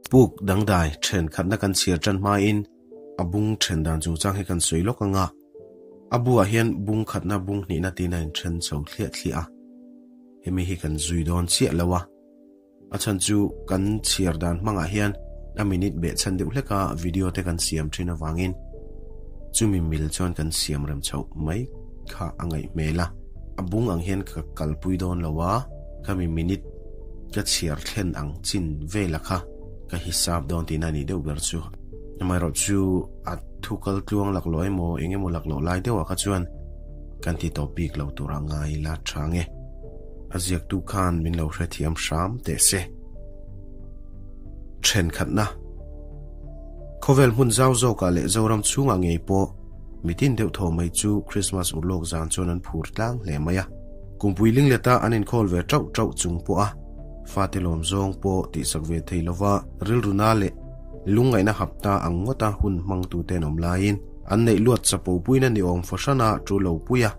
Puk dangdai thenkhatna kan chhiar tan hmain a bung then dan chungchang hi kan sawi lawk ang a. A buah hian bung khatna bung hnihna tiin a inthen chho thliah thliah a. Hemi hi kan zui dawn chiah lo a. A chhan chu kan chhiar dan hmangah hian a minute beh chhan deuh hlek a video te kan siam thin avangin chumi mil chuan kan siam rem chhoh mai kha a ngaih hmel a. A bung ang hian ka kalpui dawn lo a, khami minute ka chhiar thlen ang chin vela kha ka hisap dawn tihna a nih deuh ber chu. Amaherawhchu a thu kal tluang laklawh emaw eng emaw laklawh lai deuhah kha chuan kan ti tawp bik lo tur a ngai la tha nge. A ziaktu khan min lo hrethiam hram teh se. Thenkhatna. Khawvel hmun zau zawkah leh Zoram chhungah ngei pawh mitin deuh thaw mai chu Krismas urlawk zan chuan an phur tlang hle mai a. Kumpui lingleta an inkhawl ve tauh tauh chung pawh a fate lawm zawng pawh tihsak ve thei lova rilru na leh lungngaihna hapta ang ngawta hun hmangtute an awm laiin an neih luat chapo puina ni awm fahran a tu lo pui a,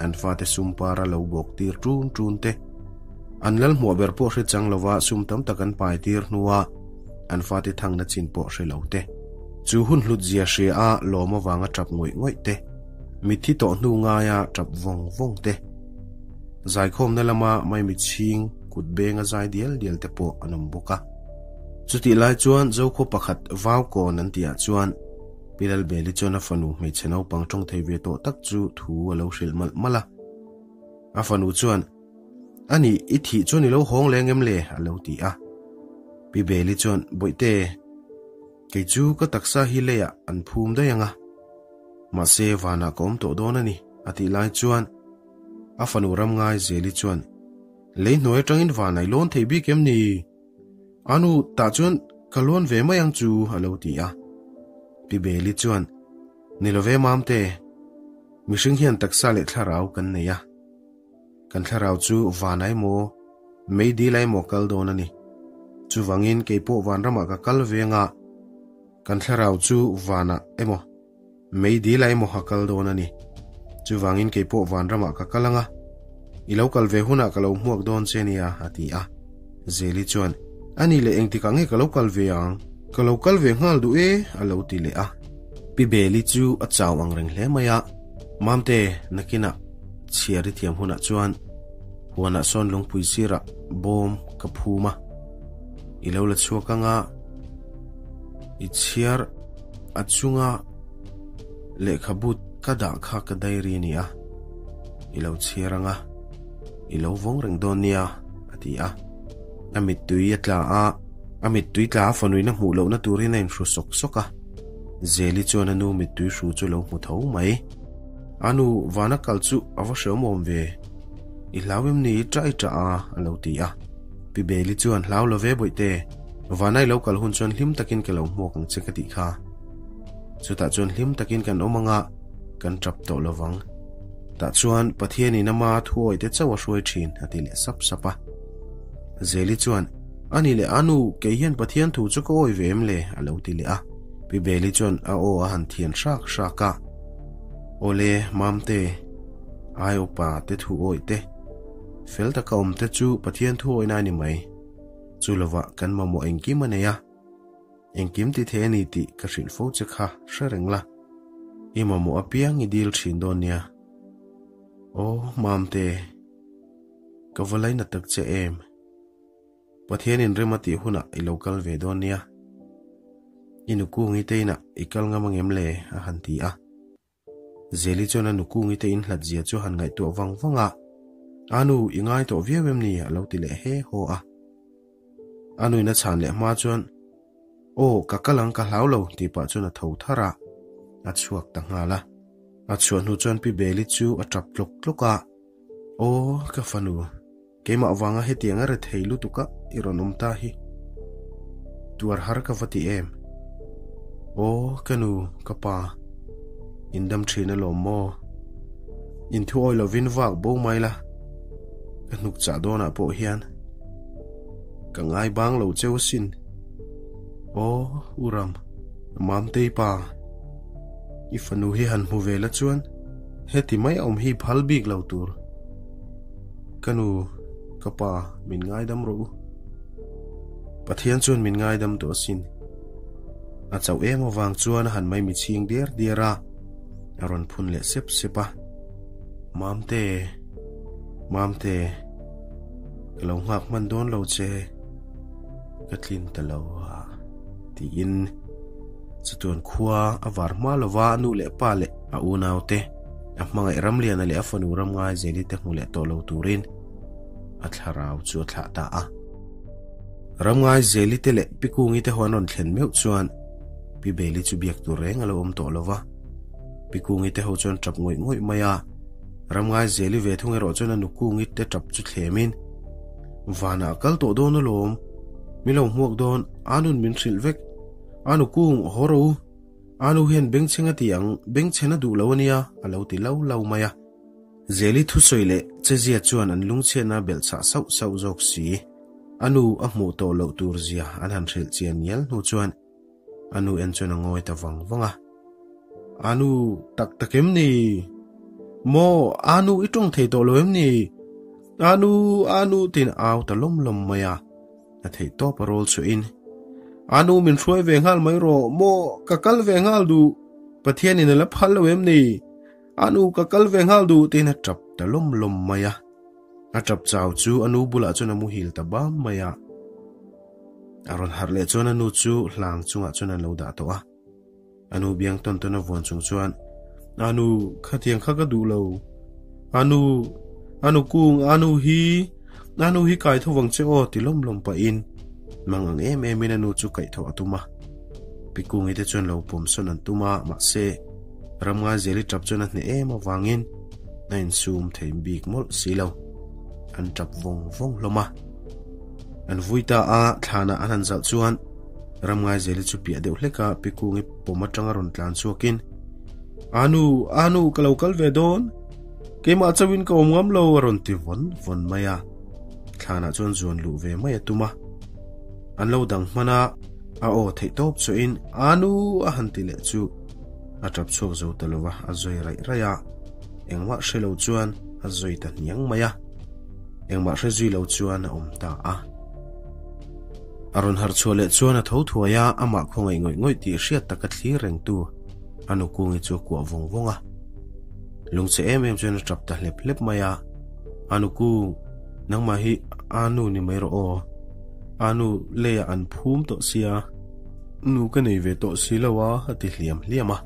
an fate sum para lo bawk tir tun tun te. An lal hmuah ber pawh hre chang lova sum tam tak an pai tir hnua an fate thangna chin pawh hre lo te. Chu hun hlut zia hria a lawm avanga tap ngawih ngawih te, mitthi tawh hnu ngaia tap vawng vawng te, zaikhawmna lama maimichhing kut benga zai dial dial te pawh an awm bawk a. Chutih lai chuan Zokhaw pakhat Vaukawn an tihah chuan Pi Lalbeli chuan a fanu hmeichhe naupang tawng thei ve tawh tak chu thu a lo hrilh malh malh a. A fanu chuan, Ani, i thih chuan i lo hawng leng em le? a lo ti a. Pi Beli chuan, Bawihte, kei chu ka taksa hi leiah an phum daih ang a, mahse vanah ka awm tawh dawn a ni, a tih lai chuan a fanu Ramngai Zeli chuan, Lei hnuai atangin van ai lawn thei bik em ni? A nu, tah chuan ka lawn ve mai ang chu, a lo ti a. Pi Beli chuan, Ni lo ve Mamte, mihring hian taksa leh thlarau kan nei a. Kan thlarau chu van ai maw, mei dil ai maw kal dawn a ni. Chuvangin kei pawh vanramah ka kal ve anga, kan thlarau chu vanah emaw, Mei dil a emaw ha kal dawn a ni. Chuvangin kei pawh vanramah ka kal ang a, i lo kal ve hunah ka lo hmuak dawn che nia, a ti a. Zeli chuan, A nih leh engtikah nge ka lo kal ve ang? Ka lo kal ve nghal duh e, a lo ti leh a. Pi Beli chu a chau ang reng hle mai a, Mamte, nakinah chhiar i thiam hunah chuan huanah sawn lungpui sirah bawm ka phum a, i lo la chhuak ang a, i chhiar A chunga lehkhabu ka dah kha ka diary a ni a, i lo chhiar ang a, i lo vawng reng dawn nia, a ti a. A mittui a tla a, a mittui tla a fanuina hmuh lohna turin a inhru sawk sawk a. Zeli chuan a nu mittui hru chu lo hmu tho mai. A nu, vana kal chu a va hreawm awm ve, i hlau em ni ṭah i ṭah a, a lo ti a. Pi Beli chuan hlau lo ve bawihte. Vanai lo kal hun chuan hlim takin ka lo hmuak ang che ka tih kha. Chutah chuan hlim takin kan awm anga kan tap tawh lo vang. Tah chuan Pathianin ama thuawi te chauh a hruai thin a ti leh sap sap a. Zeli chuan, Ani leh a nu, kei hian Pathian thu chu ka awi ve em le? a lo ti leh a. Pi Beli chuan a aw a han thian hrak hrak a. Awle, Mamte, ai upa te thu awi te, fel taka awm te chu Pathian thu awina a ni mai. Chu lovah kan mamawh engkim a nei a, engkim ti thei a ni tih ka hrilh fo che kha hre reng la, i mamawh apiang i dil thin dawn nia. Aw, Mamte, ka va laina tak che em? Pathianin rem a tih hunah i lo kal ve dawn nia. I nukungi te inah i kal ngam angem le? a han ti a. Zeli chuan a nukungi te inhlat zia chu han ngaihtuah vang vang a, A nu, i ngai tawh viau em ni? a lo ti leh he haw a. A nuin a chhan leh hma chuan, Aw, ka kal ang, ka hlau lo, tih pah chuan a tho thar a, a chhuak ta nghal a. A chhuah hnu chuan Pi Beli chu a tap tlawk tlawk a, Aw, ka fanu, keimah vanga hetiang a rethei lutuk a i rawn awm ta hi. Tuar har ka va ti em? Aw, ka nu, ka pa, in dam thin alawm maw? In thu awi lovin vak bo mai la, ka hnuk chah dawnah pawh hian ka ngai bang lo cheu asin. Aw, U Ram, Mamtei pa, i fanu hi han hmu ve la chuan heti mai a awm hi phal bik lo tur. Ka nu, ka pa, min ngaidam rawh u. Pathian chuan min ngaidam tawh asin. A chauh em avang chuan a han mai michhing diar diar a, a rawn phun leh sep sep a. Mamte, Mamte, ka lo nghak hman dawn lo che, ka tlin ta lo a, tiin chatuan khua a var hma lova a nu leh pa leh a unaute, a hmangaih Ramliana leh a fanu Ramngaizeli te hmu leh tawh lo turin a thlarau chu a thlah ta a. Ramngaizeli te leh Pi Kungi te ho an rawn thlen meuh chuan Pi Beli chu biak tur reng a lo awm tawh lo va. Pi Kungi te ho chuan tap ngawih ngawih mai a, Ramngaizeli ve thung erawh chuan a nu Kungi te tap chu thlemin, Vanah a kal tawh dawn alawm, mi lo hmuak dawn, a nun min hrilh vek, a nu Kung haw rawh u, a nu hian bengchheng a ti ang, bengchhen a duh lo a nia, a lo ti lau lau mai a. Zeli thusawi leh chezia chuan an lungchhiatna belh chhah sauh sauh zawk si. A nu a hmuh tawh loh tur zia an han hrilh chian ngial hnu chuan a nu en chuan a ngawi ta vang vang a. A nu, tak tak em ni? Maw, a nu i tawng thei tawh lo em ni? A nu, a nu tiin a au ta lawm lawm mai a. A theih tawp a rawl chhuahin, A nu min hruai ve nghal mai rawh, maw, ka kal ve nghal duh, Pathianin a la phal lo em ni? A nu ka kal ve nghal duh tiin a tap ta lawm lawm mai a. A tap chau chu a nu bulah chuan a muhil ta bam mai a. A rawn harh leh chuan a nu chu hlang chungah chuan an lo dah tawh a. A nu biang tawn tawn a vuan chung chuan, A nu, khatiang kha ka duh lo. A nu, a nu kung, a nu hi, a nu hi kai tho vang che aw ti lawm lawm pahin mang ang em emin a nu chu kaih tho a tum a. Pi Kungi te chuan lo pawm sawn an tum a, mahse, Ramngaizeli tap chuan a hneh em avangin a insum thei bik mawlh si lo. An tap vawng vawng hlawm a. An vui ta a, thlanah an han zalh chuan Ramngaizeli chu piah deuh hlek a, Pi Kungi pawm atanga rawn tlan chhuakin, Anu, Anu, ka lo kal ve dawn. Keimah chauhin ka awm ngam lo a rawn ti vawn vawn mai a. Thlanah chuan zuan luh ve mai a tum a. An lo dang hman a, a aw theih tawp chuahin Anu a han ti leh chu a tap chhuak zo ta lo va, a zawi raih raih a. Engmah hre lo chuan a zawi ta hniang mai a. Engmah hre zui lo chuan a awm ta a. A rawn harh chhuah leh chuan a tho thuai a, amah khawngaih ngawih ngawih tih hriat taka thlir rengtu a nukungi chu a kuah vawng vawng a. Lungchhe em em chuan a tap ta hlep hlep mai a, A nukung, nangmah hi a nu ni mai rawh aw. A nu leiah an phum tawh sia, nu ka nei ve tawh si lo a, a ti hliam hliam a.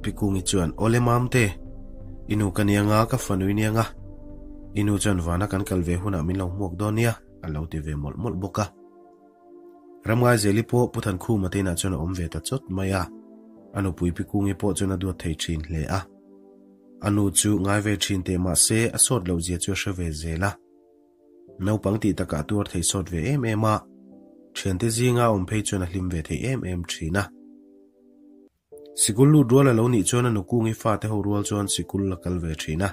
Pi Kungi chuan, Awle Mamte, i nu ka nia nga, ka fanu i nia nga. I nu chuan vana kan kal ve hunah min lo hmuak dawn nia, a lo ti ve mawlh mawlh bawk a. Ramngaizeli pawh Pu Thankhuma te inah chuan a awm ve ta chawt mai a, a nupui Pi Kungi pawh chuan a duat thei thin hle a. A nu chu ngai ve thin teh mah se a sawt loh zia chu a hre ve zel a. Naupang tih takah a tuar thei sawt ve em em a, thiante zinga a awm phei chuan a hlim ve thei em em thin a. Sikul lut rual a lo nih chuan a nukungi fate ho rual chuan sikul a kal ve thin a.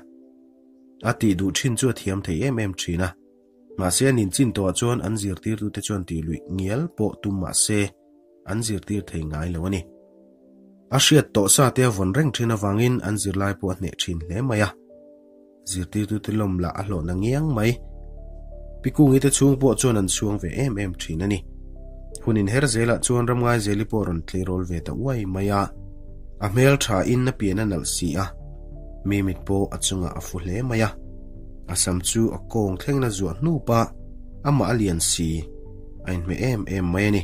A tih duh thin chu a thiam thei em em thin a. Mahse an inchin tawhah chuan an zirtirtute chuan tih luih ngial pawh tum mahse an zirtir thei ngai lo a ni. A hriat tawh sa te a vawn reng thin avangin an zirlai pawh a hneh thin hle mai a. Zirtirtute lawm lah a hlawhna ngiang mai. Pi Kungi te chhung pawh chuan an chhuang ve em em thin a ni. Hun inher zelah chuan Ramngaizeli pawh rawn tleirawl ve ta uai mai a. A hmel tha in a pian a nalh si a, mi mit pawh a chungah a fu hle mai a. A sam chu a kawng thlengin a zuah hnup a, amah a lian si, a inhmeh em em mai a ni.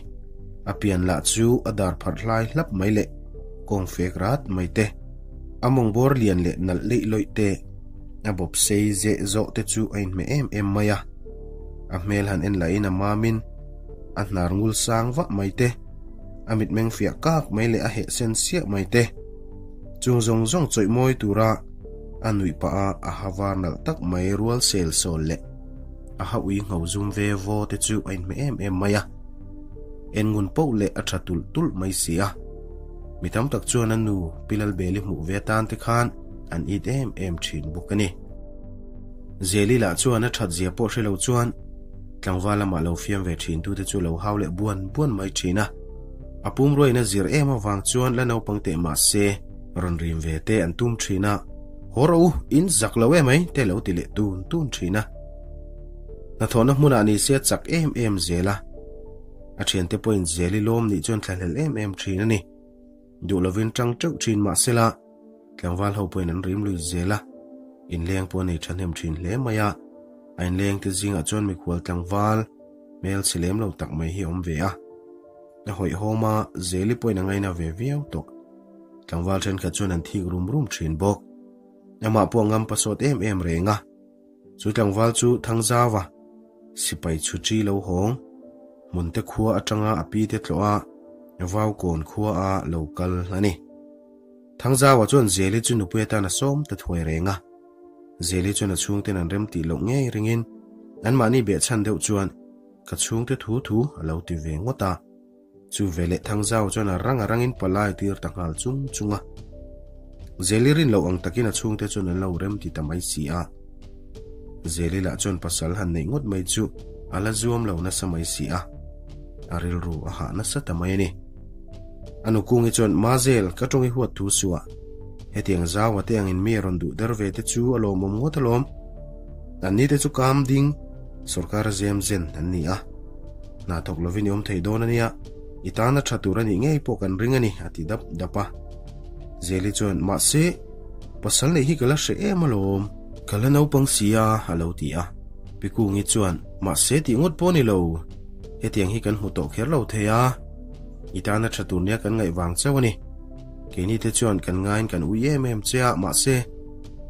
A pian lah chu a dar pharh hlai hlap mai leh kawng fek rat mai te, a mawng bawr lian leh nalh leih lawih te, a bawp sei zeh zawh te chu a inhmeh em em mai a. A hmel han en lahin a mamin a hnar ngul sang vah mai te, a mitmeng fiah kak mai leh a heh sen siah mai te, chung zawng zawng chawih mawi tura a nuih pah a a ha var nalh tak mai rual sel sawl leh a ha ui ngho zum ve vaw te chu a inhmeh em em mai a. En ngun poh leh a tha tulh tulh mai si a. Mi tam tak chuan a nu Pi Lalbeli hmuh ve atan te khan an it em em thin bawk a ni. Zeli lah chuan a that zia pawh hre lo chuan tlangval lamah lo fiam ve thin tute chu lo hau leh buan buan mai thin a. A pumruain a zir em avang chuan la naupang teh mah se rawn rim ve te an tum thin a, Haw rawh u, in zak lo em ai te lo ti leh tun tun thin a. Hnathawhna hmunah ni se a chak em em zel a. A thiante pawhin Zeli lawm nih chuan thlahlel em em thin a ni. Duh lovin tang teuh thin mah sela, tlangval ho pawhin an rim lui zel a, inleng pawh a nei thahnem thin hle mai a. A inleng te zingah chuan mikhual tlangval hmel chhe lem lo tak mai hi a awm ve a. A hawihhawm a, Zeli pawhin a ngaina ve viau tawh. Tlangval thenkhat chuan an thik rum rum thin bawk. Amah pawh a ngam pasawt em em reng a. Chu tlangval chu Thangzauva, sipai chhuṭi lo hawng, Hmunte khua aṭanga a pite tlawh a, Vaukawn khua a lo kal a ni. Thangzauva chuan Zeli chu nupui atan a sawm ta thuai reng a. Zeli chuan a chhungten an rem tih loh ngei ringin anmahni behchhan deuh chuan ka chhungte thu thu a lo ti ve ngawt a. Chu veleh Thangzau chuan a rang a rangin palai tir ta nghal chung chung a. Zeli rin loh ang takin a chhungte chuan an lo rem ti ta mai si a. Zeli lah chuan pasal han neih ngawt mai chu a la zuam lo nasa mai si a. A rilru a hah nasa ta mai a ni. A nukungi chuan Mazel ka tawng i huat thu suah. Hetiang zau a te angin mi a rawn duh der ve te chu a lawmawm ngawt alawm. Anni te chu kam ding sorkar a zem zen an ni a. Hna thawk lovin i awm thei dawn a nia, i tana tha tur a nih ngei pawh kan ring a ni, a ti dap dap a. Zeli chuan, Mahse, pasal neih hi ka la hre em alawm, ka la naupang si a, a lo ti a. Pi Kungi chuan, Mahse tih ngawt pawh a ni lo, hetiang hi kan hmu tawh kher lo thei a, i tana tha tur nia kan ngaih vang chauh a ni. Keini te chuan kan ngaiin kan ui em em che a, mahse,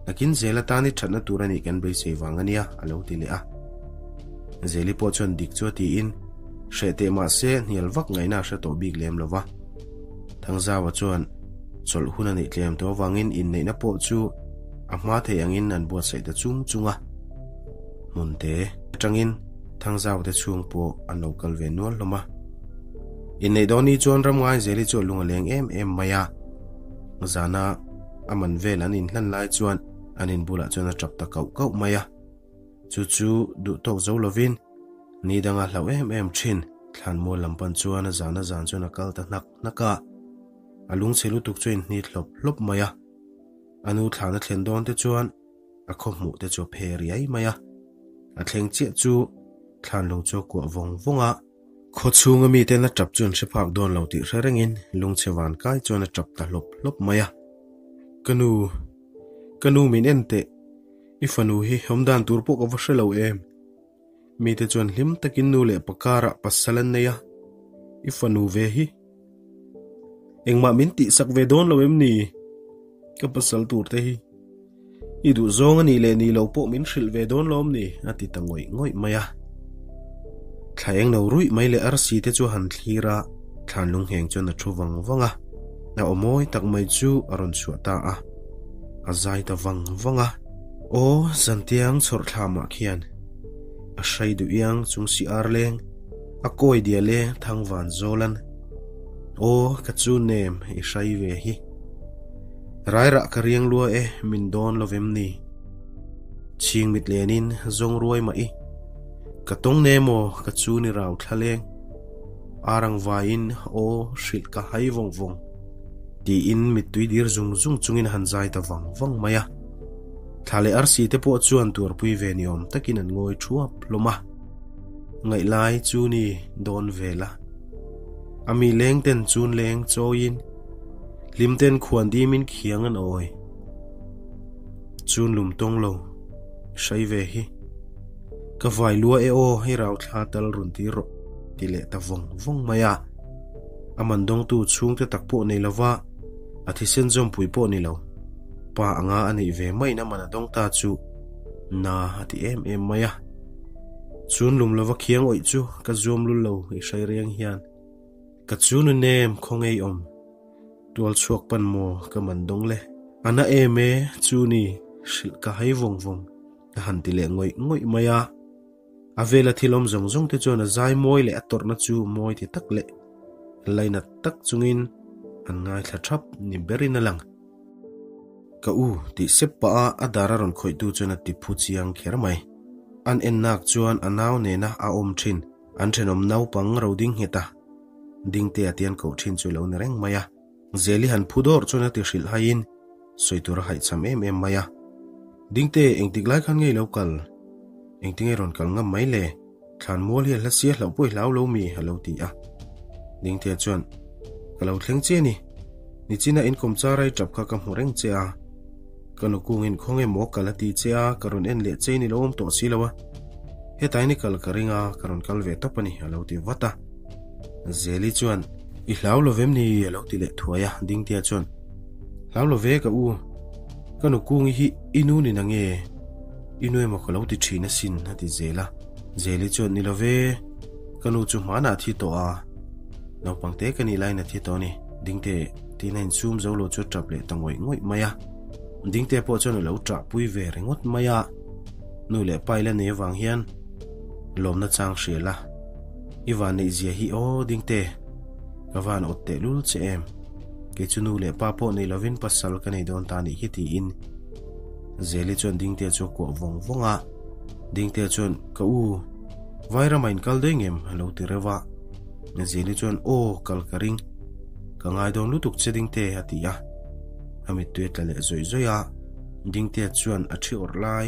nakin Zela tan i thatna tur a nih kan beisei vang a nia, a lo ti leh a. Zeli pawh chuan dik chu a tiin, hreh teh mah se hnial vak ngaihna a hre tawh bik lem lo va. Thangzaua chuan chawlh hun a neih tlem tawh avangin inneihna pawh chu a hma thei angin an buatsaih ta chung chung a. Hmunte atangin Thangzaua te chhung pawh an lo kal ve nual hlawm a. Inneih dawn ni chuan Ramngai Zeli chu a lung a leng em em mai a. Zana a man vel an inhlan lai chuan an inbulah chuan a tap ta kauh kauh mai a. Chu chu duh tawk zo lovin ni danga hlauh em em thin thlanmual lam pan chuan a zan a zan chuan a kal ta hnak hnak a. A lungchhe lutuk chu a inhnit hlawp hlawp mai a. A nu thlan a thlen dawn te chuan a khaw hmuh te chu a phe riai mai a. A thleng chiah chu thlan lung chu a kuah vawng vawng a. Khaw chhunga miten a tap chu an hre phak dawn lo tih hre rengin lungchhe van kai chuan a tap ta hlawp hlawp mai a. Ka nu, ka nu min en teh. I fanu hi awm dan tur pawh ka va hre lo em? Mite chuan hlim takin nu leh pa karah pasal an nei a, i fanu ve hi engmah min tihsak ve dawn lo em ni? Ka pasal tur te hi i duh zawng a nih leh nih loh pawh min hrilh ve dawn lo em ni? a ti ta ngawih ngawih mai a. Thla eng lo ruih mai leh arsi te chu a han thlir a, thlan lungheng chuan a thu vang vang a, a aw mawi tak mai chu a rawn chhuah ta a. A zai ta vang vang a. Aw, zantiang chhawrh thla mah khian a hrai duh iang chung si ar leng, a kawi dial e thang van zawlan. Aw, ka chu nem i hrai ve hi. Rairah ka riang lua e min dawn lo vem ni. Chhing mit lenin zawng ruai mah i. Ka tawng ne maw ka chu ni rau thla leng. Arang vaiin aw hrilh ka hai vawng vawng. Tiin mittui dir zung zung chungin a han zai ta vang vang mai a. Thla leh arsi te pawh chuan tuarpui ve ni awm takin an ngawi thuap hlawm a. Ngaihlai chu ni dawn ve la. A mi leng ten chun leng chawiin, hlim ten khuan dimin khiang an awi. Chun lum tawng lo, i hrai ve hi. Ka vai lua e aw, hei rau thla tal rawn ti rawh, ti leh ta vawng vawng mai a. A man dawngtu chhungte tak pawh nei lova, a thisen zawmpui pawh ni lo. Pa anga a neih ve maiin a man a dawng ta chu na a ti em em mai a. Chun lum lova khiang awih chu ka zuam lul lo i hrai riang hian. Ka chu nu nem khaw ngei awm. Tual chhuak pan maw ka man dawng le. A na em e chu ni hrilh ka hai vawng vawng a han ti leh ngawih ngawih mai a. A vela thil awm zawng zawng te chuan a zai mawi leh a tawrhna chu mawi ti tak leh lainat tak chungin an ngaithla thap ni berin a lang. Ka u tih sep pah a a dar a rawn khawihtu chuan a ti phu chiang kher mai. An ennak chuan a nau nena a awm thin an thenawm naupang ro ding nghet a, dingte a tian koh thin chu lo ni reng mai a. Zeli han phu dawrh chuan a ti hrilh haiin sawi tur a haihcham em em mai a. Dingte, engtik lai khan ngei lo kal? Engtinge rawn kal ngam mai le? Thlanmual hi a hla sia hlauh pawh i hlau lo mi? a lo ti a. Dingtea chuan, Ka lo thleng che a ni. Nichina inkawm char ai tap kha ka hmu reng che a. Ka nu kungin khawnge maw kal a ti che a, ka rawn en leh che in i lo awm tawh si lo a. Hetain i kal ka ring a, ka rawn kal ve tawp a ni, a lo ti vat a. Zeli chuan, I hlau lo vem ni? a lo ti leh thuai a. Dingtea chuan, Hlau lo ve ka u, ka nu kungi hi i nu ni na nge? I nu emaw ka lo ti thin asin, a ti zel a. Zeli chuan, Ni lo ve, ka nu chu hmanah a thi tawh a, naupang te ka nih laiin a thi tawh a ni. Dingte, tiin a insum zo lo chu a tap leh ta ngawih ngawih mai a. Dingte pawh chuan a lo tah pui ve ringawt mai a. Nu leh pa ila nei avang hian lawmna chang hria la, i van neih zia hi aw Dingte, ka van awt teh lul che em? Kei chu nu leh pa pawh nei lovin pasal ka nei dawn ta nih hi tiin Zeli chuan Dingte chu a kuah vawng vawng a. Dingte chuan, Ka u, Vairama in kal daih ngem? a lo ti reuh a. Zeli chuan, Aw, kal ka ring. Ka ngai dawn lutuk che Dingte, a ti a. A mittui a tla leh zawih zawih a. Dingte chuan a thi awrh lai,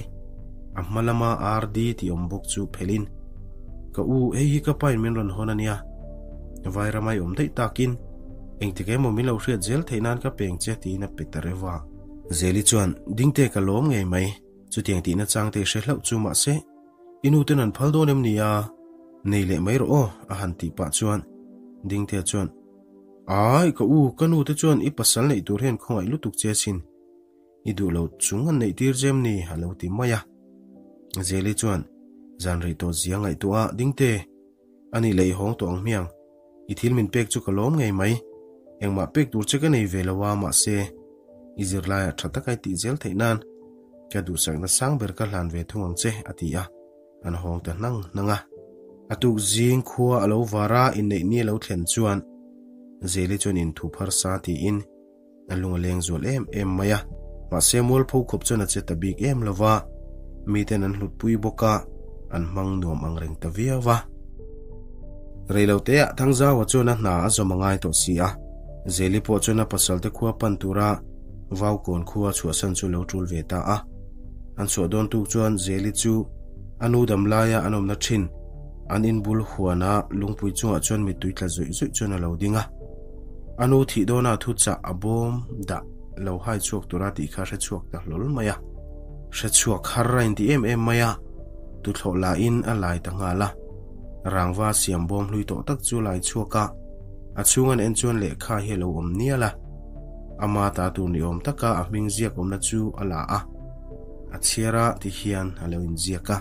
a hma lama RD tih awm bawk chu phelhin, Ka u, hei hi ka pain min rawn hawn a nia. Vairama i awm daih takin engtik emaw min lo hriat zel theih nan ka peng che, tiin a pe ta reuh a. Zeli chuan, Dingte ka lawm ngei mai. Chutiang tihna changte i hre hlauh chu mahse, i nu ten an phal dawn em ni a? Nei leh mai rawh aw, a han tih pah chuan Dingtea chuan, Ai, ka u, ka nu te chuan i pasal neih tur hian khawngaih lutuk che asin. I duh lo chung an neih tir che em ni? a lo ti mai a. Zeli chuan, Zan rei tawh zia ngaihtuah a, Dingte, A nih leh i hawng tawh ang hmiang. I thil min pek chu ka lawm ngei mai. Engmah pek tur che ka nei ve lo a, mahse, i zirlaiah tha taka i tih zel theih nan ka duhsakna sang ber ka hlan ve thung ang che, a ti a, an hawng ta hnang hnang a. A tuk zing khua a lo var a, inneih ni a lo thlen chuan Zeli chuan inthu pharsa tiin, A lung a leng zual em em mai a, mahse mualpho khawp chuan a che ta bik em lo va, miten an hlutpui bawk a, an hmang nuam ang reng ta viau va. Reiloteah Thangzaua chuan a hna a zawm a ngai tawh si a, Zeli pawh chuan a pasalte khua pan tura Vaukawn khua chhuahsan chu lo tul ve ta a. An chhuah dawn tuk chuan Zeli chu a nu dam laia an awmna thin an inbul huana lungpui chungah chuan mittui tla zawih zawih chuan a lo ding a. A nu thih dawna thu chah a bawm dah lo hai chhuak tura tih kha hre chhuak ta hlawl mai a. Hre chhuak har a inti em em mai a, tuthlawh lahin a lai ta nghal a. Rangva siam bawm hlui tawh tak chu lai chhuak a, a chhung an en chuan lehkha hi a lo awm nial a. Ama ta tur ni awm taka a hming ziak awmna chu a la a, a chhiar a ti hian a lo inziak a.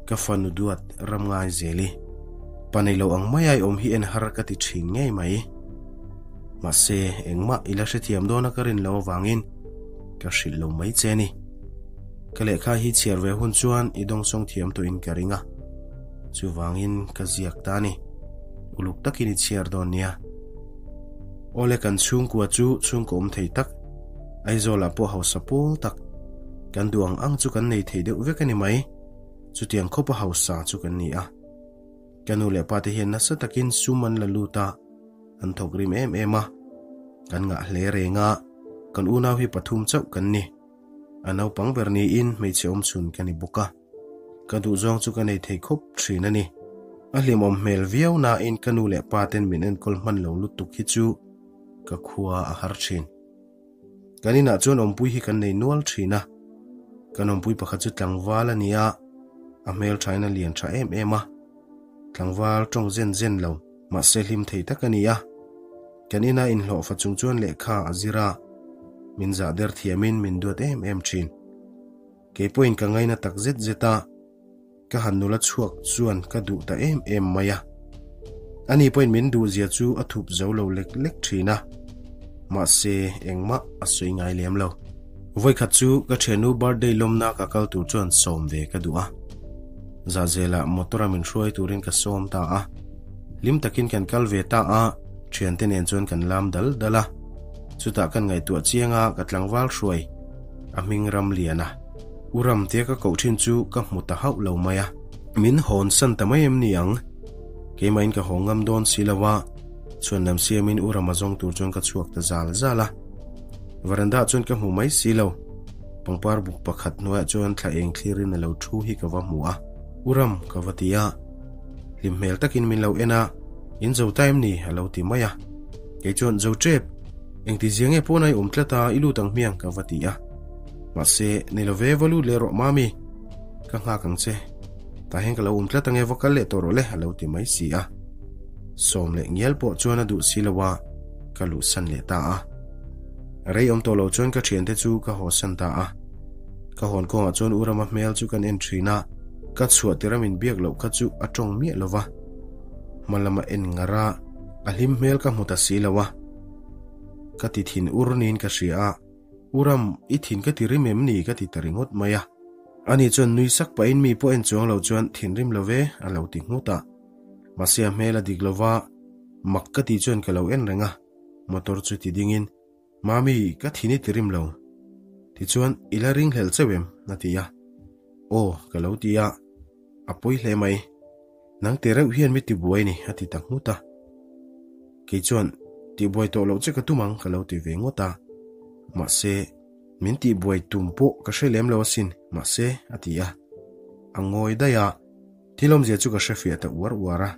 Ka fanu duat ram ngai zel i. Pa nei lo ang mai a i awm hi en har ka ti thin ngei mai. Mahse, engmah i la hrethiam dawn a ka rin lo avangin ka hrilh lo mai che ni. Ka lehkha hi chhiar ve hun chuan i dawngsawng thiam tawhin ka ring a. Chuvangin ka ziak ta ni. Uluk takin i chhiar dawn nia. Awle kan chhungkua chu chhungkaw awm thei tak, Aizawlah pawh hausa pawl tak, kan duh ang ang chu kan nei thei deuh vek a ni mai. Chutiang khawpa hausa chu kan ni a. Ka nu leh pa te hian nasa takin sum an la lut a, an thawk rim em em a. Kan ngah hle reng a, kan unau hi pathum chauh kan ni. A naupang ber niin hmeichhe awmchhun ka ni bawk a. Ka duhzawng chu ka nei thei khawp thin a ni. A hlimawm hmel viau nain ka nu leh pa ten min enkawl hman lo lutuk hi chu ka khua a har thin. Kan inah chuan awmpui hi kan nei nual thin a, kan awmpui pakhat chu tlangval a ni a, a hmelthain a lian tha em em a, tlangval tawng zen zen lo mahse hlim thei tak a ni a, kan ina inhlawhfa chung chuan lehkha a zir a, min zah der thiamin min duat em em thin. Kei pawhin ka ngaina tak zet zet a, ka han nula chhuak chuan ka duh ta em em mai a. Ani pawhin min duhzia chu a thup zo lo lek lek thin a, mahse engmah a sawi ngai lem lo. Vawikhat chu ka thiannu birthday lawmna ka kal tur chuan sawm ve ka duh a. Zahzelah motor a min hruai turin ka sawm ta a. Hlim takin kan kal ve ta a, thiante nen chuan kan lam dal dal a. Chutah kan ngaihtuah chiang a, ka tlangval hruai. A hming ram lian a. U Ramtea ka koh thin chu ka hmu ta hauh lo mai a. Min hawn san ta mai em ni ang? Keimahin ka haw ngam dawn si lo a, chhuan lam siamin U Rama zawng tur chuan ka chhuak ta zal zal a. Veranda chuan ka hmu mai si lo. Pangpar buk pakhat hnuaiah chuan thla eng thlirin a lo thu hi ka va hmu a. U Ram, ka va ti a. Hlim hmel takin min lo en a, In zo ta em ni? a lo ti mai a. Kei chuan, Zo tep, engti zia nge pawn a i awm tlat a, i lut ang hmiang, ka va ti a. Mahse, ni lo ve, va lut leh rawh Mami, ka nghak ang che. Tah hian ka lo awm tlat ange, va kal leh tawh rawh le, a lo ti mai si a. Sawm leh ngial pawh chuan a duh si lo a, ka luhsan leh ta a. Rei awm tawh lo chuan ka thiante chu ka hawsan ta a. Ka hawn kawngah chuan U Rama hmel chu kan en thin a, ka chhuah tir a min biak loh kha chu a tawng miah lo va. Hma lama en ngar a, a hlim hmel ka hmu ta si lo a. Ka ti thin ur niin ka hria a, U Ram, i thin ka ti rim em ni? ka ti ta ringawt mai a. Ani chuan nui sak pahin mi pawh en chuang lo chuan thinrim lo ve a lo ti nghut a. Mahse a hmel a dik lo va, mak ka tih chuan ka lo en reng a, motor chu ti dingin, Mami, ka thin i ti rim lo. Tichuan, i la ring hlelh cheuh em? a ti a. Aw, ka lo ti a. A pawi hle mai. Nang te reuh hian mi tibuai ni, a ti ta nghut a. Kei chuan, Tihbuai tawh loh che ka tum ang, ka lo ti ve ngawt a. Mahse, min tihbuai tum pawh ka hre lem lo asin, mahse, a ti a. A ngawi daih a. Thil awmzia chu ka hre fiah ta uar uar a.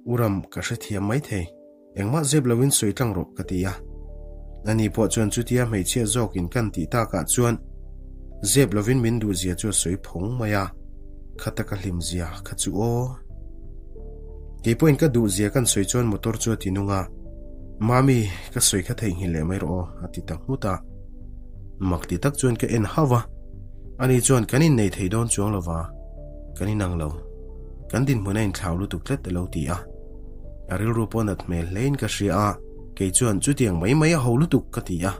U Ram, ka hrethiam maithei. Engmah zep loin sawi tlang rawh ka ti a. Ani pawh chuan chutia hmeichhia zawkin kan tih takah chuan zep lovin min duhzia chu a sawi phawng mai a, khata ka hlimzia kha chu aw. Kei pawhin ka duhzia kan sawi chuan motor chu a ti nung a, Mami, ka sawi kha theihnghilh leh mai rawh aw a ti ta nghut a. Mak ti tak chuan ka en hauh a, ani chuan kan innei thei dawn chuang lova, kan inang lo, kan dinhmun a inthlau lutuk tlat a lo ti a. A rilru pawh nat hmel hlein ka hria a, kei chuan chutiang mai mai a ho lutuk ka ti a.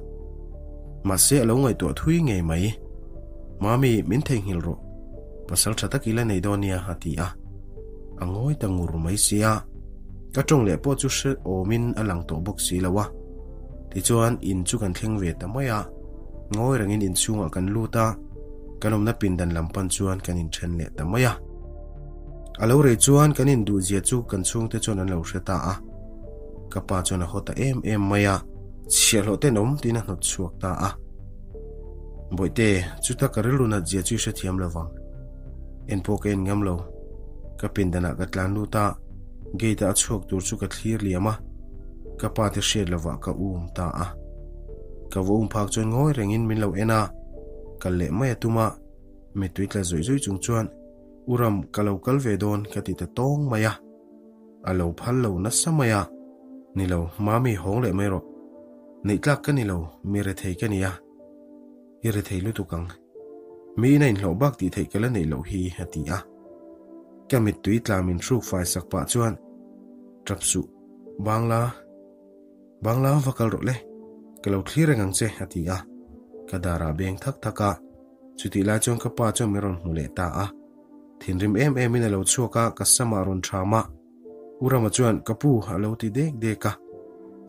Mahse a lo ngaihtuah thui ngei mai. Mami, min theihnghilh rawh. Pasal tha tak i la nei dawn nia a ti a. A ngawi ta ngur mai sia. Ka tawng leh pawh chu hre awmin a lang tawh bawk si lo a. Tichuan in chu kan thleng ve ta mai a. Ngawi rengin inchhungah kan lut a, kan awmna pindan lam pan chuan kan inthen leh ta mai a. A lo rei chuan kan induhzia chu kan chhungte chuan an lo hre ta a. Ka pa chuan a haw ta em em mai a, chhiahhlawh ten awm tiin a hnawt chhuak ta a. Bawihte, chuta ka rilru nat zia chu i hrethiam lo vang. En pawh ka en ngam lo. Ka pindanah ka tlan lut a, gate a a chhuak tur chu ka thlir liam a, ka pa te hriat lovah ka um ta a. Ka va um phak chuan ngawi rengin min lo en a, kal leh mai a tum a, mittui tla zawih zawih chung chuan U Ram, ka lo kal ve dawn ka ti ta tawng mai a. A lo phal lo nasa mai a. Ni lo, Mami hawng leh mai rawh. Neih tlak ka ni lo, mi rethei ka ni a. I rethei lutuk ang. Mi ina inhlawh bak tih theih ka la neih loh hi, a ti a. Ka mittui tla min hruk fai sak pah chuan, Tap suh, Bangla, Bangla va kal rawh le. Ka lo thlir reng ang che, a ti a. Ka darah beng thak thak a. Chutih lai chuan ka pa chuan min rawn hmu leh ta a. Thinrim em emin a lo chhuak a, ka samah a rawn ṭham a. U Rama chuan, Ka pu, a lo ti dek dek a.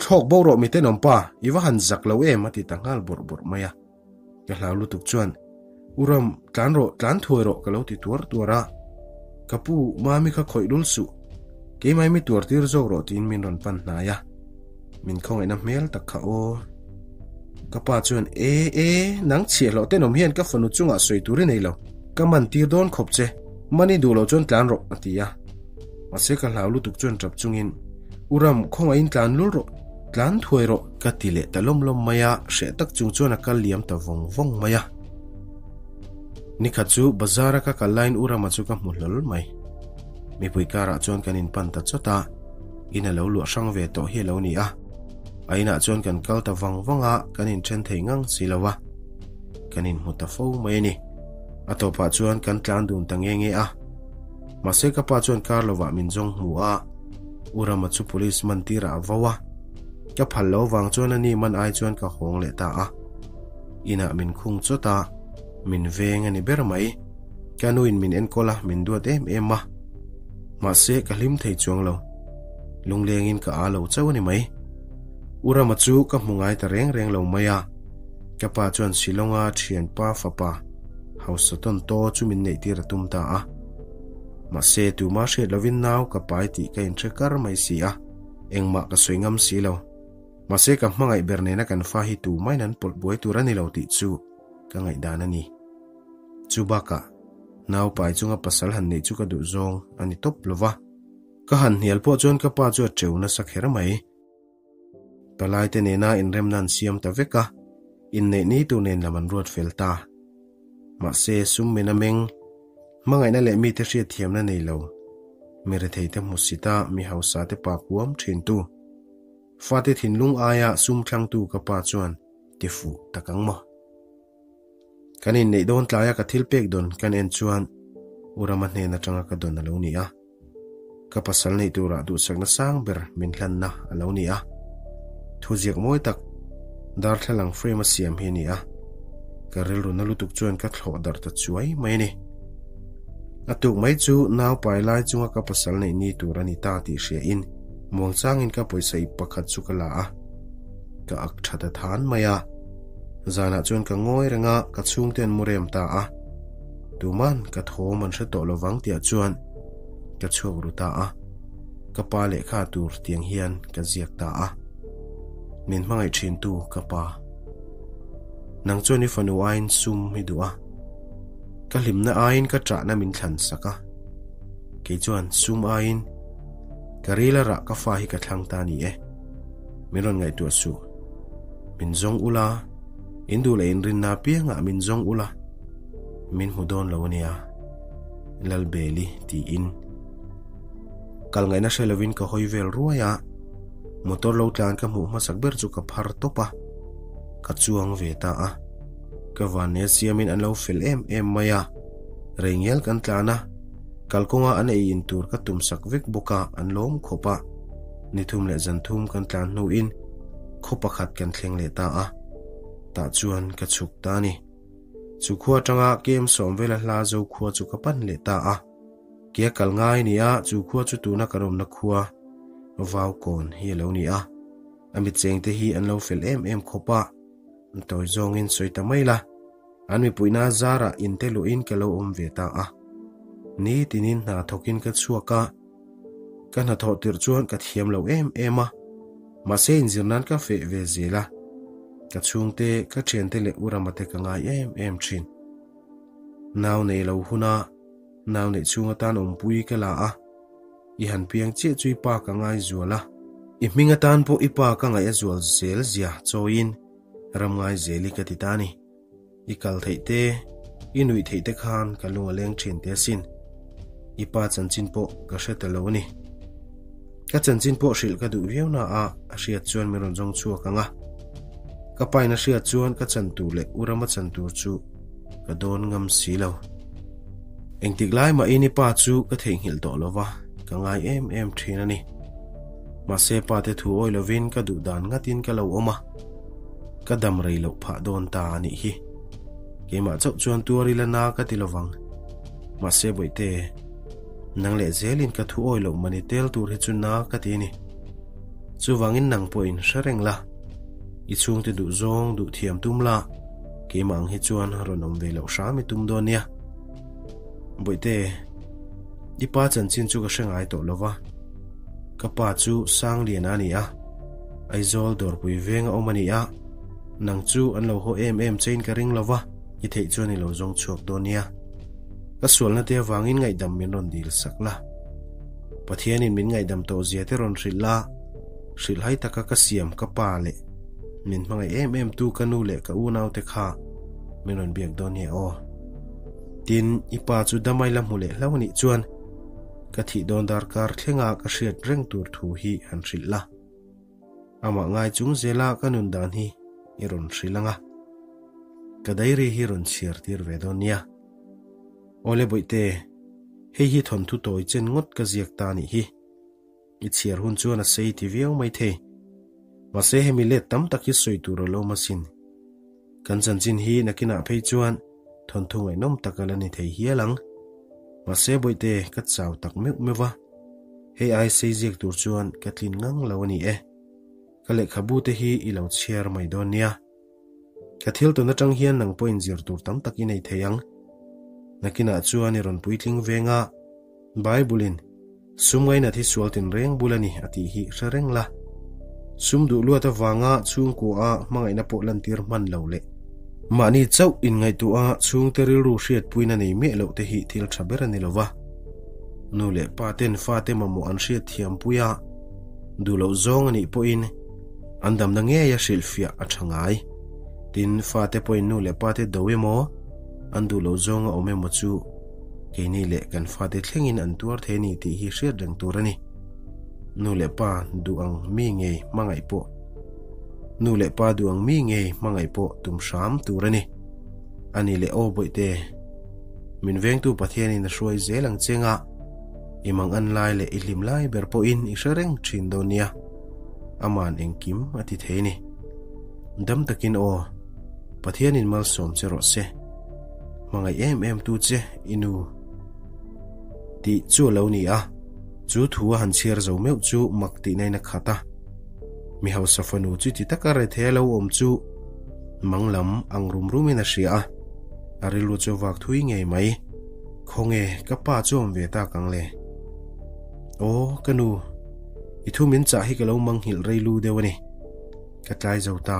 Thlawk bo rawh mi tenawm pa, i va han zak lo em a ti ta nghal bawrh bawrh mai a. Ka hlau lutuk chuan, U Ram, tlan rawh, tlan thuai rawh ka lo ti tuar tuar a. Ka pu, Mami kha khawih lul suh. Keimah mi tuar tir zawk rawh tiin min rawn pan hnai a. Min khawngaihna hmel tak kha aw. Ka pa chuan, E, e, nang chhiahhlawh tenawm hian ka fanu chungah sawi tur i nei lo. Ka man tir dawn khawp che. Man i duh loh chuan tlan rawh, a ti a. Mahse ka hlau lutuk chuan tap chungin, U Ram, khawngaihin tlan lul rawh, tlan thuai rawh, ka ti leh ta lawm lawm mai a, hreh tak chung chuan a kal liam ta vawng vawng mai a. Nikhat chu bazar-a ka kal laiin U Rama chu ka hmu hlawl mai. Mipui karah chuan kan inpan ta chawt a, in a lo luah hrang ve tawh hi a lo ni a. A inah chuan kan kal ta vang vang a, kan inthen thei ngang si lo a. Kan inhmu ta fo mai a ni. A tawpah chuan kan tlan dun ta nge nge a. Mahse ka pa chuan kar lovah min zawng hmu a, U Rama chu police man tirah a vo a. Ka phal lo vang chuan a ni man ai chuan ka hawng leh ta a. Inah min khung chawt a, min veng a ni ber mai. Ka nuin min enkawl a, min duat em em a. Mahse ka hlim thei chuang lo. Lunglengin ka a lo chauh a ni mai. U Rama chu ka hmu ngai ta reng reng lo mai a. Ka pa chuan Shillonga thianpa fapa hausa tawn taw chu min neih tir a tum ta a. Mahse tuma hriat lovin nau ka pai tih ka inhre kar mai si a, engmah ka sawi ngam si lo. Mahse ka hmangaih ber nena kan fa hi tumain an pawlh buai tur a ni lo tih chu ka ngaihdan a ni. Chu bakah. Nau pai chunga pasal han neih chu ka duh zawng a ni tawp lo va. Ka han hnial pawh chuan ka pa chu a teu nasa kher mai. Palaite nena inremna an siam ta vek a, inneih ni tur nen lam an ruat fel ta. Mahse, sum men a meng, hmangaihna leh mite hriatthiamna nei lo, mi retheite hmusit a, mi hausa te pa kuam thintu, fate thinlung aia sum thlangtu ka pa chuan ti fuh tak ang maw? Kan inneih dawn tlaia ka thil pek dawn kan en chuan U Rama hnen atanga ka dawn a lo ni a. Ka pasal neih turah duhsakna sang ber min hlanna a lo ni a. Thuziak mawi tak darthlalang frame a siam hi a ni a. Ka rilru na lutuk chuan ka thlawh darh ta chuai mai a ni. A tuk mai chu nau pai lai chunga ka pasal neih ni tur a ni ta tih hria in muangchangin ka pawisa ip pakhat chu ka la a. Ka ak tha ta than mai a. Zanah chuan ka ngawi reng a, ka chhungte an mu rem ta a. Tuman ka thawm an hre tawh lovang tihah chuan ka chhuak ru ta a. Ka pa lehkha tur tiang hian ka ziak ta a. Min hmangaih thintu ka pa. Nang chuan i fanu aiin sum i duh a. Ka hlimna aiin ka ṭahna min thlan sak a. Kei chuan sum aiin ka ril a rah ka fa hi ka thlang ta ni e. Min rawn ngaihtuah suh. Min zawng ula, in duh leh inrinna apiangah min zawng ula, min hmu dawn lo ania, Lalbeli tiin. Kal ngaihna hre lovin ka hawi vel ruai a, motor lo tlan ka hmuh hmasak ber chu ka phar tawp a, ka chuang ve ta a. Ka vanne siamin an lo fel em em mai a, rei ngial kan tlan a, kalkawnga an ei in tur ka tumsak vek bawk a, an lawm khawp a. Ni thum leh zan thum kan tlan hnuin khaw pakhat kan thleng leh ta a, tah chuan ka chhuk ta a ni. Chu khua atanga kem sawm vela hla zo khua chu ka pan leh ta a. Kia kal ngai ni a, chu khua chu tuna kan awmna khua Vaukawn hi a lo ni a. A mitchengte hi an lo fel em em khawp a, tawi zawngin sawi ta mai la. An mipuina zarah inte luhin ka lo awm ve ta a. Nitinin hna thawkin ka chhuak a. Ka hnathawh tirh chuan ka thiam lo em em a, mahse inzir nan ka feh ve zel a, ka chhungte, ka thiante leh u Ramate ka ngai em em thin. Nau nei lo huna nau neih chhung atan awmpui ka la a, i han piang chiah chu i pa ka ngai zual a, i hming atan pawh i pa ka ngaih a zual zel zia chawiin ram ngai zel i ka ti ta a ni. I kal theih te, i nuih theih te khan ka lung a leng thin te asin. I pa chanchin pawh ka hre ta lo a ni. Ka chanchin pawh hrilh ka duh viau na a, a hriat chuan min rawn zawng chhuak ang a. Ka pain a hriat chuan ka chan tur leh u rama chan tur chu ka dawn ngam si lo. Engtik lai mahin i pa chu ka theihnghilh tawh lo va, ka ngai em em thin a ni. Mahse pa te thu awi lovin ka duh dan ngatin ka lo awm a. Ka dam rei loh phah dawn ta a nih hi. Keimah chauh chuan tuar ila na ka ti lovang. Mahse Bawihte, nang leh zelin ka thu awi loh mani tel tur hi chu na ka ti a ni. Chuvangin nang pawhin hre reng la, i chhungte duh zawng duh thiam tum la, keimah ang hi chuan rawn awm ve loh hram i tum dawn nia. Bawihte, i pa chanchin chu ka hre ngai tawh lova. Ka pa chu Sangliana a ni a. Aizawl dawrpui veng a awm a ni a, nang chu an lo haw em em chein ka ring lo va, i theih chuan i lo zawng chhuak dawn nia. Ka sualna te avangin ngaihdam min rawn dil sak la. Pathianin min ngaihdam tawh zia te rawn hrilh la, hrilhhai taka ka siam ka pa leh min hmangaih em em tu ka nu leh ka unaute kha min rawn biak dawn nia aw. Tin, i pa chu damai la hmu leh hlauh anih chuan ka thih dawn darkar thlenga ka hriat reng tur thu hi han hrilh la. Amah ngai chung zela ka nun dan hi i rawn hrilh ang a, ka diary hi rawn chhiar tir ve dawn nia. Awle Bawihte, hei hi thawnthu tawi chen ngawt ka ziak ta nih hi. I chhiar hun chuan a sei ti viau mai thei. Mahse hemi let tam tak hi sawi tur a lo awm asin. Kan chanchin hi nakinah phei chuan thawnthu ngaihnawm tak a la ni thei hial ang. Mahse Bawihte, ka chau tak meuh meuh va. Hei ai sei ziak tur chuan ka tlin ngang lo a ni e. Ka lehkhabu te hi i lo chhiar mai dawn nia. Ka thil tawn atang hian nang pawhin zir tur tam tak i nei thei ang. Nakinah chuan i rawn puitling veng a, Bible-in sum ngainat hi sual tinreng bul a ni a tih hi hre reng la. Sum duh luat avanga chhungkua a hmangaihna pawh lantir hman lo leh. Mahni chauh inngaihtuah a chhungte rilru hriatpuina nei miah loh te hi thil tha ber a ni lo va. Nu leh pa ten fate mamawh an hriat thiampui a, duh loh zawng a nih pawhin an damna ngeia hrilhfiah a tha ngai. Tin, fate pawhin nu leh pate do emaw, an duh loh zawng a awm emaw chu keini leh kan fate thlengin an tuar thei a ni tih hi hriat reng tur a ni. Nu leh pa duh ang mi ngei hmangaih pawh Nu leh pa duh ang mi ngei hmangaih pawh tum hram tur a ni. A ni leh aw bawihte, min vengtu Pathianin a hruai zel ang che nga, i mang an lai leh i hlim lai ber pawhin i hre reng thin dawn nia. Aman engkim a ti thei ni. Dam takin aw, Pathianin malsawm che rawh se. Hmangaih em em tu che i nu. Tih chu a lo ni a, chu thu a han chhiar zo meuh chu mak tihna in a khat a. Mi hausa fanu chu ti taka rethei a lo awm chu mang lam ang rum rumin a hria a, a rilru chu a vak thui ngei mai. Khawnge ka pa chu awm ve tak ang le? Aw, ka nu, i thu min chah hi ka lo manghilh rei lu deuh a ni. Ka tlai zo ta,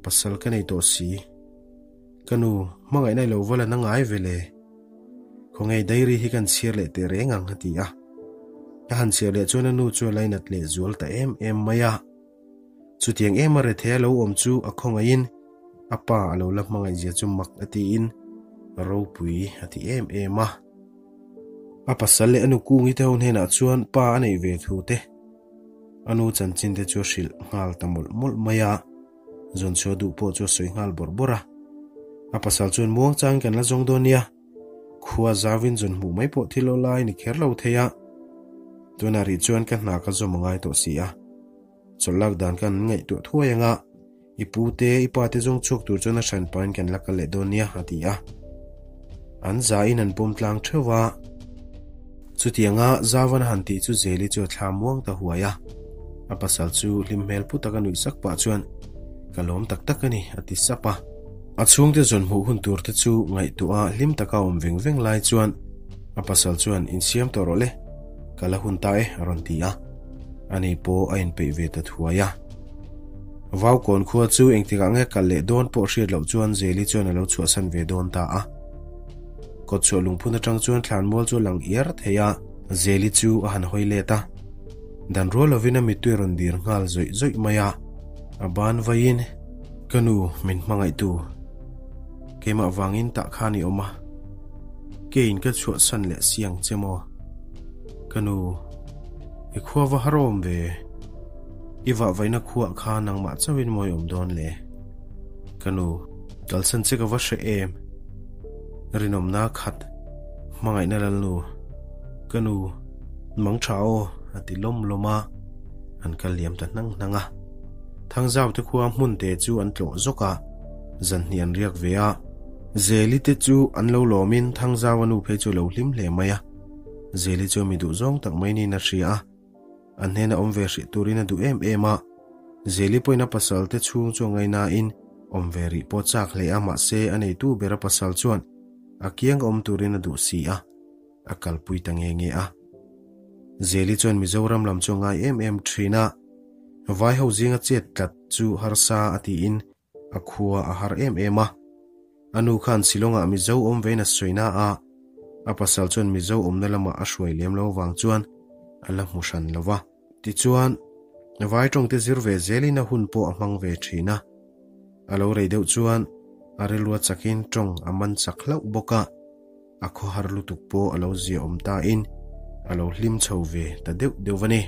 pasal ka nei tawh si. Ka nu, hmangaihna i lo va la na ngai ve le. Khawnge diary hi kan chhiar leh teh reng ang a ti a. A han chhiar leh chuan a nu chu a lainat leh zual ta em em mai a. Chutiang em a rethei a lo awm chu a khawngaihin a pa a lo la hmangaihzia chu mak a tiin ropui a ti em em a. A pasal leh a nu kungi te ho hnenah chuan pa a neih ve thu te a nu chanchin te chu a hrilh nghal ta mawlh mawlh mai a. Zawn chhuah duh pawh chu a sawi nghal bawrh bawrh a. A pasal chuan muang changin kan la zawng dawn nia. Khua zauvin zawn hmuh mai pawh thil awlai ni kher lo thei a. Tunah rih chuan ka hna ka zawm a ngai tawh si a. Chawlh lak dan khan an ngaihtuah thuai ang a, i pu te, i pa te zawng chhuak tur chuan a hran pahin kan la kal leh dawn nia, a ti a. An zain an pawm tlang theuh va. Chutianga Zavan a han tih chu Zeli chu a thla muang ta huai a. A pasal chu hlim hmel pu taka nuih sak pah chuan, Ka lawm tak tak a ni, a ti sap a. A chhungte zawn hmuh hun tur te chu ngaihtuah a hlim taka awm veng veng lai chuan a pasal chuan insiam tawh rawh le, ka la hun ta e, a rawn ti a. Ani pawh a inpeih ve ta thuai a. Vaukawn khua chu engtikah nge kal leh dawn pawh hriat loh chuan Zeli chuan a lo chhuahsan ve dawn ta a. Kawtchhuah lungphun atang chuan thlanmual chu a lang iar thei a, Zeli chu a han hawi let a. Dan rual lovin a mittui a rawn dir nghal zawih zawih mai a, a ban vaiin, Ka nu, min hmangaihtu, keimah vangin tah khan i awm a, keiin ka chhuahsan leh si ang che maw? Ka nu, i khua va har awm ve, i vahvaihna khuah kha nangmah chauhin mawi awm dawn le? Ka nu, kalsan che ka va hre em? Rinawmna khat, hmangaihna lalnu, ka nu, mang tha aw, a ti lawm lawm a, an kal liam ta hnang hnang a. Thangzau te khua hmun te chu an tlawh zawk a, zan hnih an riak ve a. Zeli te chu an lo lawmin Thangzau a nu phei chu a lo hlim hle mai a. Zeli chu mi duh zawng tak mai niin a hria a, an hnena awm ve hrih turin a duh em em a. Zeli pawhin a pasal te chhung chu a ngainain awm ve rih pawh chak hle a, mahse a neitu ber a pasal chuan a kiang awm turin a duh si a, a kalpui ta nge nge a. Zeli chuan Mizoram lam chu a ngai em em thin a, vai ho zinga chet tlat chu harsa a tiin A khua a har em em a. A nu khan Shillong-ah Mizo awm vein a sawi na a, a pasal chuan Mizo awmna lamah a hruai lem lo vang chuan a la hmu hran lo va. Tichuan, vai tawngte zir ve zelin a hun pawh a hmang ve thin a. A lo rei deuh chuan a rilru a chakin tawng a man chak hlauh bawk a, a khawhar lutuk pawh a lo ziaawm tain a lo hlim chho ve ta deuh deuh va ni.